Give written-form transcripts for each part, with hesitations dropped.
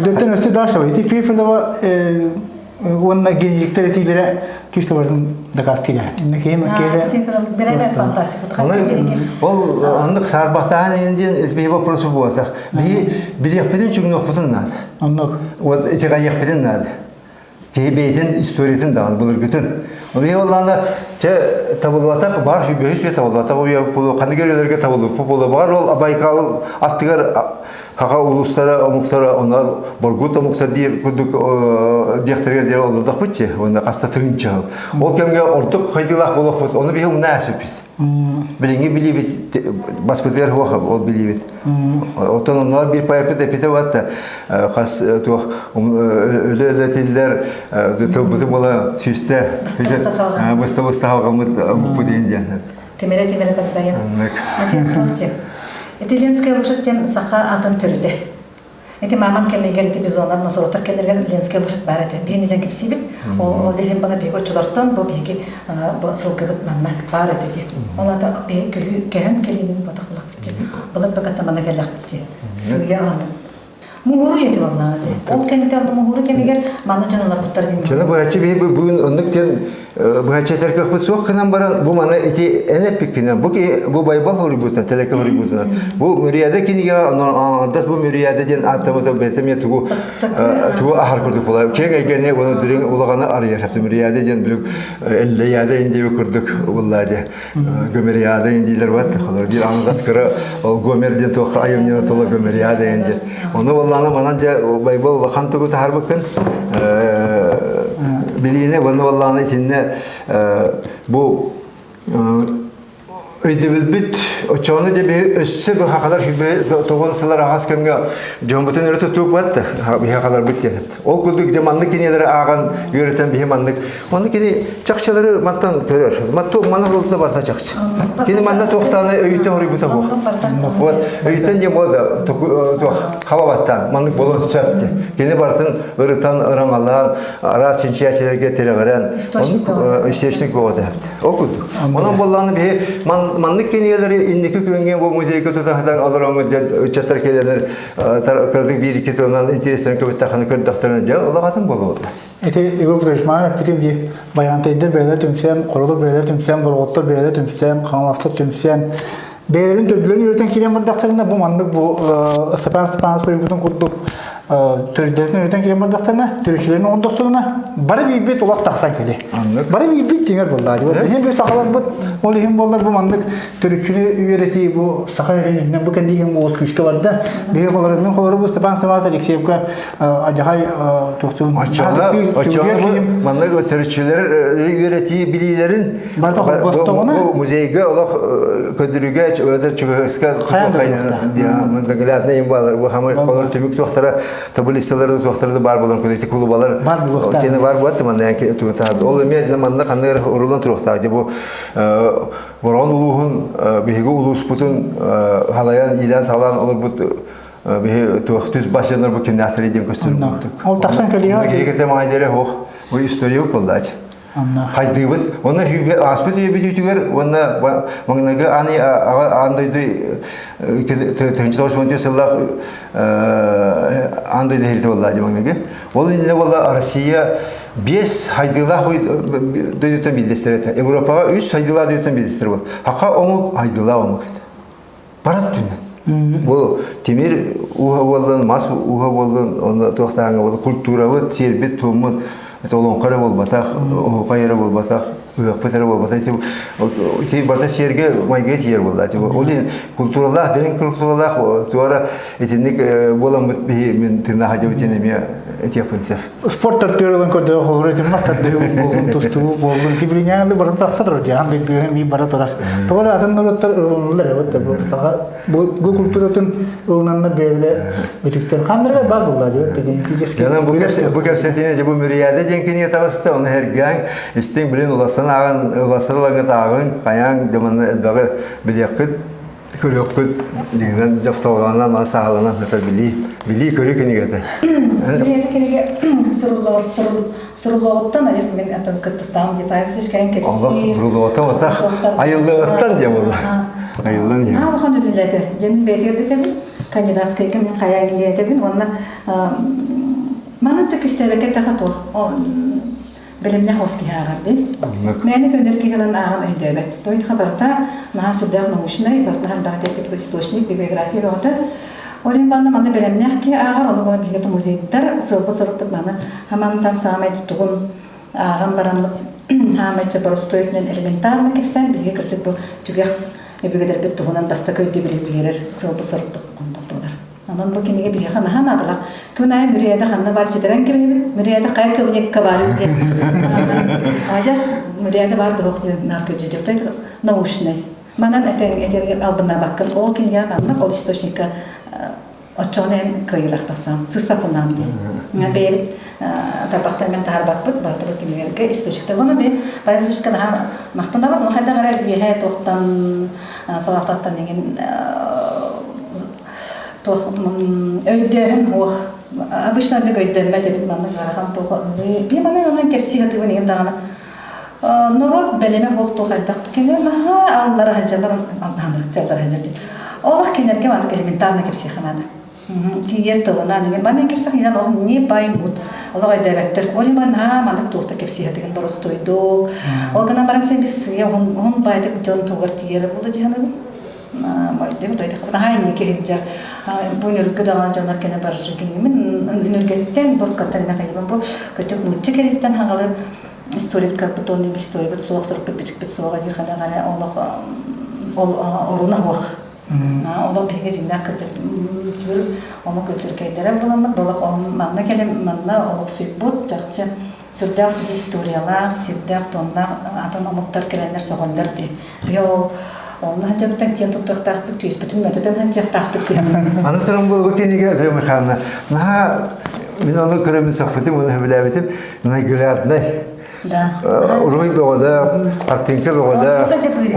Үрдэттэн өстө дальше ити Фефелева уонна генетиктер этиилэрэ күүстэ барын дакаастыыра. Инна киһи Билебер фантастика. Ол оннук саарбахтааһын диэн биһи вопросу буолсах. Биһи билиэхпитин чуҥнуохпутун наада. Оннук. Вот итэҕэйиэхпитин наада. Киһи бэйэтин историятын даҕаны былыргытын. Биһи оллаана чэ табыллыбатах бар бөһүс үйэ табыллыбатах үйэ буолуо ханнык үйэлэргэ табыллыбыт буолуо бар ол Байкал аттыгар хаха улуустара омуктара онор боргут омуктар диир курдук диэхтэригэр диэри олордохпут чи уонна хаста тыһыынча сыл ол кэмҥэ ордук хайдыылаах буолуохпут ону биһи умна ааспыппыт билиҥҥи билиибит баспытыгар суох ол билиибит оттон онноор биир поэппыт эппитэ буолла хас туох өлө өлө тиллэр тылбытын буола сүүстэ быста быста халҕаммыт омукпут диэн Тимирэ тимирэ тагдайан. Ити Ленская лошадь диэн саха атын төрүтэ. Ити мамам кэмигэр ити бизонар носорогтар кэллэригэр Ленская лошадь баар этэ. Биһини дьэн кэпсиибит. Ол иһин бана биһиги оччолортон бу биһиги бу сылгыбыт манна баар этэ дии. Ол ата көһөн кэлиинин батах булахпыт. Былыр баката мана кэллэхпит. Сыыйа аны Муҥуру ети боллаҕа дьэ. Ол кэнниттэн муҥуру кэмигэр манна дьон олорбуттар диэн. Чаны быһаччы биһи бүгүн оннук диэн быһаччы этэр кыахпыт суох гынан баран бу маны ити эн эппиккинэн бу бу Байбал хоруйбутунан тэлэкэ хоруйбутунан бу Мөрүйэдэ кинигэ аҥардас бу Мөрүйэдэ диэн ааттаммыта бэйэтэ эмиэ тугу тугу аһар курдук буолар киэҥ эйгэни уонна дириҥ улаҕаны арыйар Мөрүйэдэ диэн билик Эллэйээдэ индиэби курдук буллаа дьэ Гомериада дииллэр бат холор биир аҥардас кыра ол Гомер диэн туохха айымньыны тула Гомериада диэн ону буоллаана манан дьэ Байбал улахан тугу таһарбыккын билиини уонна буоллаана итиннэ бу өйдөбүлбүт оччоҕуна дьэ биһи өссө бу хахалар тоҕон сылар аҕас кэмҥэ дьоммутун өрө тутууппат биһи хахаларбыт диэн Ол курдук дьэ маннык кинилэри ааҕан үөрэтэн биһи маннык Манна кини чахчылары мантан көрөр. Матту манна хорулта барта чахчы. Кини манна туохтааны өйүттэн хоруйбута буох. Вот өйүттэн диэн буолда туох хаба баттаан маннык болон сөп диэн. Кини барытын ырытан, ыраҥалаан, араас чинчийээччилэргэ тирэҕирэн оннук источник буолуо Ол курдук. Онон буоллаҕына биһи маннык кинигэлэри инники күөҥҥэ бу музейга тутан олороҥҥут дьон ыччаттар кэлэнэр кыратык биир-икки тылынан интерестерин көбүттэххинэ көрдөхтөрүнэ дьэ улаҕатын буолуо Ити Егор Петрович, маҕан эппитим дии, Байаантайдар бэйэлэрэ түмсэн, Хоролор бэйэлэрэ түмсэн, Борҕоттор бэйэлэрэ түмсэн, Хаҥаластар түмсэн, бэйэлэрин төрдүлэрин үөрэтэн киирэн бардахтарына, бу маннык бу Степан Степанович суруйбутун курдук төрүттэрин үөрэтэн киирэн бардахтарына, төрүччүлэрин оҥордохторуна, бары биирбит олох тахсан кэлиэ. Бары биирбит дьиҥэр буоллаа. Иһин бу сахаларбыт, ол иһин буоллар бу маннык төрүччүнү үөрэтии бу саха үрүнүнэн бу кэнниин уус күүскэ барда. Биһиги холору мин холору бу Степан Степанович Алексеевка адьахай туохтуун Оччоҕуна оччоҕуна маннык төрүччүлэр үөрэтии билиилэрин бу музейга олох көдүрүгэ өтөр чугаска наглядно им балар бу хамы колор түмүк туохтара таблицалары туохтара да бар болон көдү кулубалар кини бар буат манна ол эмиэ манна ханныгар урулан туруохтаах бу Бороҕон улууһун биһиги улууспутун халайан иилээн-саҕалаан олорбут биһи туох түс башеннар бу кимнээхтэрий диэн көстөр курдук. Ол тахсан кэлиэҕэ. Киһи кэтэ маайдара суох. Бу история буоллаачы. Хайдыыбыт. Онно ааспыт үйэ бүтүүтүгэр уонна маҥнайгы аан аан дойду 1914 сыллаах аан дойду иһиритэ буоллаа дии маҥнайгы. Ол иннинэ буолла Россия биэс хайдыылаах дойдуттан биирдэстэрэ этэ. Европаҕа үс хайдыылаах дойдуттан биирдэстэрэ буолла. Хаха омук хайдыылаах омук этэ. Барат түнэ. Бу тимир ууһа буоллун, мас ууһа буоллун, онно туохтааҥҥа буоллун, культурабыт, сиэрбит, туоммут олоҥхо эрэ буолбатах, оһуохай эрэ буолбатах, ыһыахпыт эрэ буолбатах. Ити ити барыта сиэргэ майгыга тиийэр буолла. Ол иһин культуралаах, дириҥ культуралаах туора итинник буоламмыт биһи мин тыыннаах дьабытын эмиэ этиэхпин сөп. Спорт тартыыр ылан көрдөөх холобура ити мас тардыһыы буоллун, тустуу буоллун, тибилиҥҥэ баран тахса турар дии, аан дойдуга эмиэ бара турар. Тоҕо эрэ атын норуоттар ылыналлар эбит бу саха бу бу культуратын ылынаннар бэйэлэрэ үтүктэр. Ханнарыгар баар буолла дии, генетически. Дьонон бу бу кэпсэтиини дьэ бу Мүрүйээдэ диэн кинигэ таҕыста, ону эргээн, истиҥ билин улассан ааҕан, улассан ылаҥҥыт ааҕыҥ, хайааҥ, дьэ манна элбэҕи билиэххит. Көрүөхпүт дьиҥинэн дьафталҕанан маны сааһыланан сытар билии билии көрүү кинигэтэ. Билии кинигэ суруллуоҕуттан адьас мин кыттыстаҕым деп Павел кэлэн кэпсиир. Олох суруллуоҕуттан отах айыллыаҕыттан диэн буолла. Айыллан иһэр. Улахан үлэлээтэ. Дьэн бэйэтигэр да этэбин, кандидатскайга мин хайаа диэтэбин уонна Манан да кистээбэккэ таха туох бэлэмнээх уос киһи ааҕар дии. Мээнэ көнөр киһи ылан ааҕан өйдөөбөт. Тойтха барыта наһаа сүрдээх научнай, барыта харбаҕа тэппит источник, библиография бөҕөтө. Ол иһин манна манна бэлэмнээх киһи ааҕар, ону буолан биһиги музейдар сыалбыт-сорукпут маны хамантан саамай тугун ааҕан бараммыт хаамай боростуой өттүнэн элементарно кэпсээн биһиги кырдьык бу түгэх өбүгэлэрбит туһунан бастакы өйдөбүлү биэрэр сыалбыт-сорукпут оннук буолар. Онон бу кинигэ биһиэхэ наһаа наадалаах. Күн аайы Мүрүөдэ ханна баар сүтэрэн кэбиһэбит. Мүрүөдэ хайа кабинекка баар диэн. Адьас Мүрүөдэ баар туһуох диэн наар көрдьүдьүөхтэй научнай. Манан этэн этэргэр албыннаабаккын. Ол кинигэ маннык ол источникка оччоҕуна эн кыайыылаах тахсаҕын. Сыыспаппын диэн. Бэйэбит тарбахтан мен таһарбаппыт барытыбыт кинилэргэ источникта. Оны би Павел Васильевичка наһаа махтанабыт. Ну хайдах эрэ үөһээ туохтан салалтаттан эҥин туох өйдөөһүн уох обычно оннук өйдөммөт эбит маннык ыарахан туох би манан онон кэпсии сатыыбын игин даҕаны норуот бэлэмэ суох туох хайдах кинилэр наһаа аллара сылдьаллар аллара сылдьар олох кинилэргэ маннык элементарно кэпсиэххэ наада тиийэр тылынан игин маннык кэпсэх инэн олох не поймут олох өйдөөбөттөр ол иһин наһаа маннык туохта кэпсии сатыгын боростуойдук ол гынан баран сен бис сыыйа уһун уһун баайдык дьон тугар тиийэрэ буолла дии саныыбын Мойдум тойдохпут наһаа инники сылдьар бу үнүргү даҕаны дьоннор кэнэ баржы кинигимин үнүргэттэн буркаттан эмэ хайыбын бу көтүк нуучча кэриттэн хаҕалы историкпыт уонна историкпыт суох сурукпут бичикпит суоҕа диир хана олох ол оруна суох олох биһиги дьиҥнээх кырдьык түр омук өлтүркэйдэрэ буламмыт болох манна кэлэн манна олохсуйбут чахчы сүрдээх сүдү историялаах, сирдээх-туомнаах атын омуктар кэлэннэр сөҕөллөр дии. Биһи ол онно сылдьабыттан киэн туттуохтаахпыт, түөспүтүн мөтөтөн сылдьыахтаахпыт диэн. Аны туран бу кинигэ Зоя Михайловна, наһаа мин ону көрөммүн сөхпүтүм, ону сөбүлээбитим, нагляднай. Да. Уруй бөҕөлөөх, картинка бөҕөлөөх.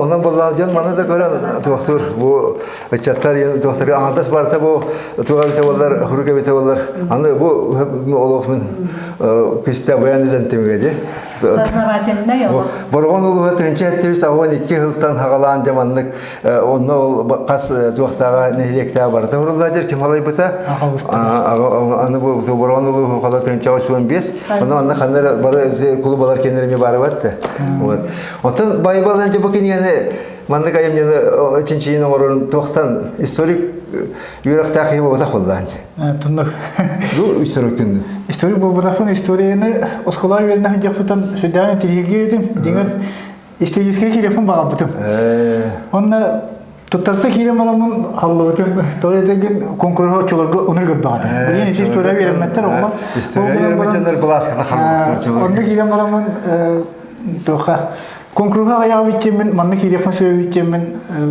Онон буоллаах дьон маны да көрөн туохтуур бу ыччаттар туохтары аҥардас барыта бу туох эбитэ буоллар, хурук эбитэ буоллар. Аны бу олох мин күстэ баян илэн түмүгэ дии. Познавательный олох. Боргон улууһа 1782 сылтан хагалаан дьэ маннык онно ол хас туохтааҕа нэһилиэктээҕэ барыта уруллаа дьэр ким халайбыта аны бу Боргон улууһун хала 1085 онно манна ханна эрэ бары кулубалар кеннерими барыбат да. Вот. Оттон Байбал дьэ бу кинигэни маннык айымньыны чинчийин оҥорорун туохтан историк үөрэхтээх киһи буолбатах буоллаан. Туннук. Бу историк күннү. Историк буолбатахпын историяны оскуола үөрэнэ сылдьаппытан сүрдээҕин интириэһиргиир этим. Дьиҥэр историческай киириэхпин баҕарбытым. Онно туттарса киирэн бараммын халлыбытым. Тоҕо этэгин конкурса оччолорго онур көрбөҕөтө. Билигин ити история үөрэммэттэр оҕолор. История үөрэммэттэр былааската халлыбыттар. Онно киирэн бараммын туохха Конкурга аҕыйах бүттүммүн, манна киириэхпин сөбү бүттүммүн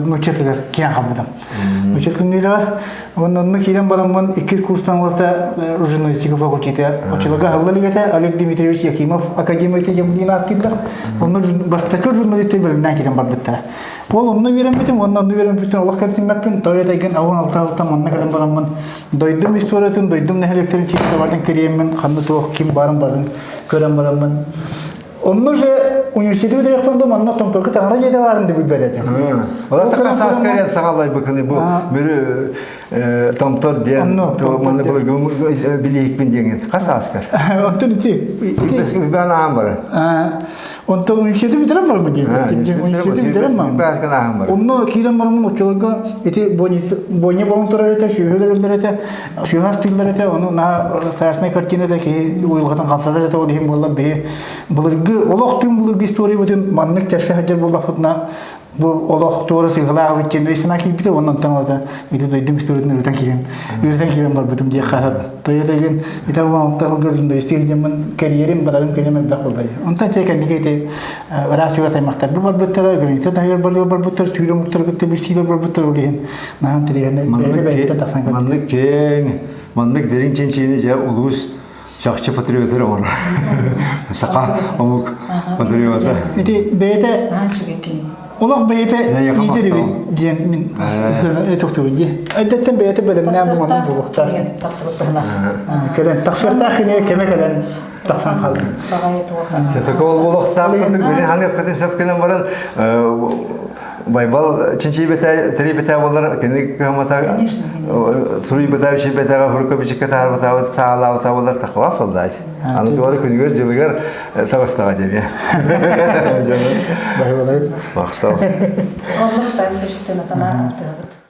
нуучча тылыгар киэн хаммытым. Нуучча тылын Уонна онно киирэн бараммын иккис курстан ылата журналистика факультета оччолорго аһылла илик этэ Олег Дмитриевич Якимов академията диэн ааттыыллар. Онно бастакы журналистар бэлэмнээн киирэн барбыттара. Ол онно үөрэммитим, уонна онно үөрэммитим олох кэртиммэппин. Тоҕо этэгин аван алтаалтан манна кэлэн бараммын дойдум историятын, дойдум нэһилиэктэрин чистабатын кириэммин, ханна туох ким баарын барын көрөн бараммын Онно же университеты бүтэрехпин да манна томторго таҥара дьиэтэ баарын да билбэт этим. Олар така сааскарыан саҕалайбыкыны бу мүрү томтор диэн манна былыргы билиикпин диэҥин хас сааскар? Онтон ити Бээн аһан барар. Онтон университеты бүтэрэн бараммын диэн. Университеты бүтэрэн бараммын. Бээскэн аһан барар. Онно киирэн бараммын оччолорго ити бойня болон турар этэ, сүөһүлэр өллөр этэ, сүөһү астыыллар этэ, ону наһаа страшная картина этэ, киһи уйулҕатын хамсатар этэ, ол иһин буолла биһи былыргы олох түҥ былыргы историябытын маннык тэрсэ сылдьар буоллахпытына бу олох туора сыһылаабыт диэн өй-санаа киирбитэ уонна онтон ылата ити дойдум историятын ырытан киирэн ырытан киирэн барбытым диэх хаһан тойота илин ити алта сылга журналистик дьоммун карьерим барарым кэлим элбэх буолла онтон чэ кэнники ити ыраах чугас аймахтарбы барбыттара граница таһыгар барыгар барбыттар түүр омуктары кытта билсиилэр барбыттар ол иһин наһаа интэриэһинэй бэйэтэ бэйэтэ тахсан маннык киэҥ маннык дириҥ чинчиини дьэ улуус чахчы патриотыр оҥорор. Саха омук патриота. Ити бэйэтэ олох бэйэтэ иитэр эбит диэн мин этохтубут дии. Эрдэттэн бэйэтэ бэлэмнээн бу буолуохтаах. Тахсыбыт быһылаах. Кэлэн тахсыахтаах кинигэ кэмэ кэлэн тахсан хаалды. Баҕайы туох. Часыкол буолуохтаах курдук били ханыаххытын сөп гынан баран. Байбал чинчийбэтэ, тэрийбэтэ буолар, кини кыһаммата, суруйбата, үчүйбэтэҕэ, хурка бичиккэ таһаарбатаабыт, саалаабыта буолар, такова фалдач. Аны туора күнүгэр, дьылыгар таҕыстаҕа диэми. Баһылары. Махтал. Оннук тайм сөчүттэн атана артыгабыт.